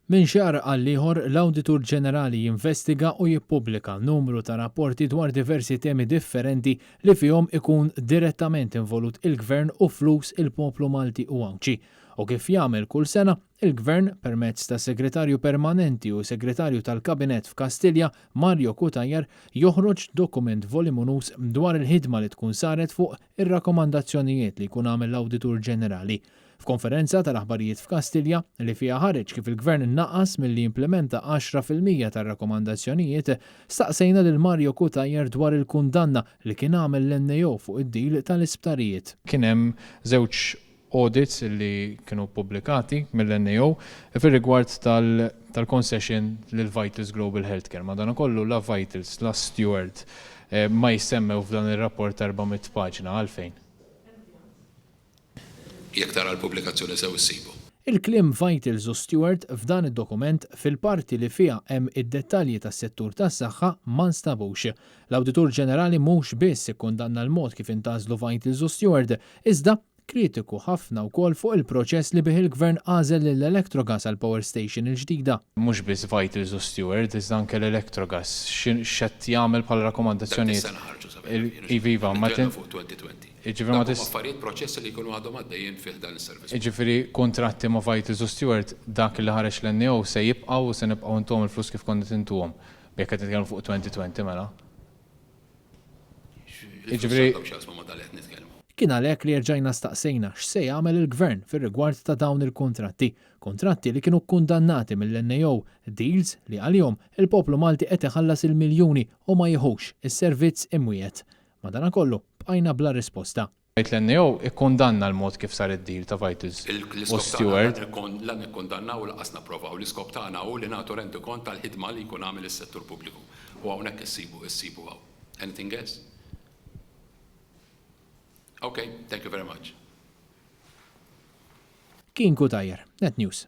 Minn xahar għal ieħor, l-Awditur Ġenerali jinvestiga u jippubblika numru ta' rapporti dwar diversi temi differenti li fihom ikun direttament involut il-Gvern u flus il-poplu Malti u Għawdxi. U kif jagħmel kull sena, il-Gvern, permezz tas-Segretarju Permanenti u Segretarju tal-Kabinett f'Kastilja, Mario Cutajar, joħroġ dokument voluminuż dwar il-ħidma li tkun saret fuq ir-rakkomandazzjonijiet li jkun għamel l-Awditur Ġenerali. F'konferenza tal-aħbarijiet f'Kastilja, li fiha ħareġ kif il-Gvern naqas milli jimplimenta 10% tar-rakkomandazzjonijiet, staqsejna lil Mario Cutajar dwar il-kundanna li kien għamel l-NAO fuq id-deal tal-isptarijiet. Kien hemm żewġ audits li kienu ppubblikati mill-NAO fir-rigward tal-concession lil Vitals Global Healthcare. Madankollu la Vitals, la Steward ma jissemmew f'dan ir-rapport ta' 400 paġna. Għalfejn? Jekk tara l-pubblikazzjoni sew issibu. Il-kliem Vitals u Steward f'dan id-dokument fil-parti li fiha hemm id-dettalji tas-settur tas-saħħa ma nstabux. L-Awditur Ġenerali mhux biss ikkundanna l-mod kif intgħażlu Vitals u Steward, iżda kritiku ħafna wkoll fuq il-proċess li bih il-Gvern għażel lil Electrogas għall-power station il-ġdida. Mhux biss Vitals u Steward, iżda anke l-Electrogas, x'qed jagħmel bħala rakkomandazzjonijiet. Dak dis-sena ħarġu sa fejn naf jien. Iva, iva, ma. Nitkellmu fuq 2020. Jiġifieri ma Dawk huma affarijiet, proċessi li jkunu għadhom għaddejjin fi ħdan is-servizz pubbliku. Jiġifieri kuntratti ma' Vitals u Steward, dak li ħareġ l-NAO se jibqgħu u se nibqgħu ntuhom il-flus kif konna qed intuhom. Jekk qed nitkellmu fuq 2020 mela. Il-flus Jiġifieri. għandhom x'jaqsmu ma' dan li qed nitkellmu. Kien għalhekk li erġajna staqsejna x'se jagħmel il-Gvern fir-rigward ta' dawn il-kuntratti. Kuntratti li kienu kkundannati mill-NAO, deals li għalihom il-poplu Malti qed iħallas il-miljuni u ma jieħux is-servizz imwiegħed. Madanakollu, bqajna bla risposta. L-NAO ikkundanna l-mod kif sar id-deal ta' Vitals u L-iskop tagħna Steward. la nikkundannaw u lanqas napprovaw. L-iskop tagħna hu li nagħtu rendikont tal-ħidma li jkun għamel is-settur pubbliku. U hawnhekk issibu issibu hawn. Anything else? Ok, thank you very much. Kien Cutajar, Net News.